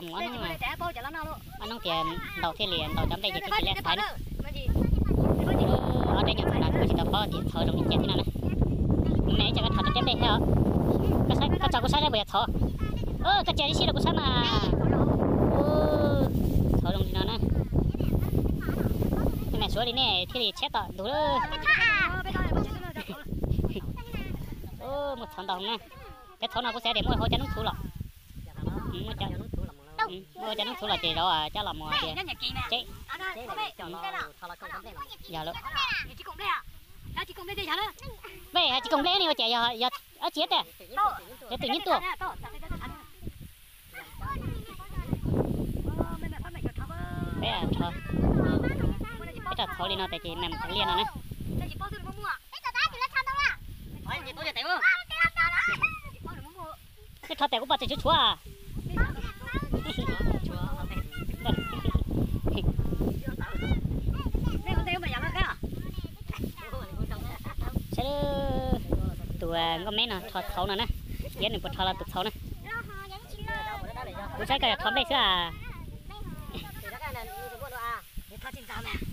Ob hnub tias ntaus thiaj li ntaus cov nplej ces twb tsis liam xaiv na. Ob peb nyuag txhaum no kuj tsis tau paub tias txhawv zoo li cas thiab no na. Mus ne, ib tsam koj thov rau cov nplej thiab os. Koj tso kuv saib saib puas yog txhawv. Koj cia li sib rau kuv saib mas. Txhawv zoo li no na. Nej mam suav li nej thiaj li tshiab tom ntug lawm. Muaj txhawv ntau heev na. Cov txhawv no kuv xav tias muaj hauv cov noob txhuv los. Muaj hauv cov noob txhuv los ces zov coj los mus tias tseb. Yog lawm. Peb hais tsis koom nplej ne ua cas yog, yog dab tsi tiag? Yog twm nyib tuaj. Peb, peb rau txhawv li no tas ces mam mus liaj no na. Nej rho tes kuv pom tseem tshuav tshuav. Saib tus nkauj me no rho txhauv no na, saib nws puas rho los tus txhauv na. Kuv saib koj yog rho nplej xwb a.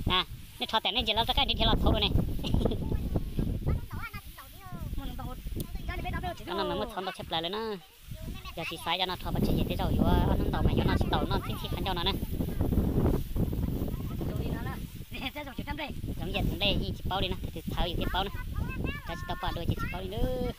Nej rho tas nej ntsia los rov qab dhia dhia los txhauv dua ne. Cov no mas muaj txhauv ntau tshaj plaws lawm na. Yog tsis xaiv cov no rho pov tseg ces tej zaum yuav ob hnub ntaus mas yuav noj tsis tau noj ntxhib ntxhib qhov ncauj no na. Zoo yam tus nplej yeej tsis paub li na, tus txhawv yus thiaj paub na. Cov tsis tau pom dua ces tsis paub li nawb.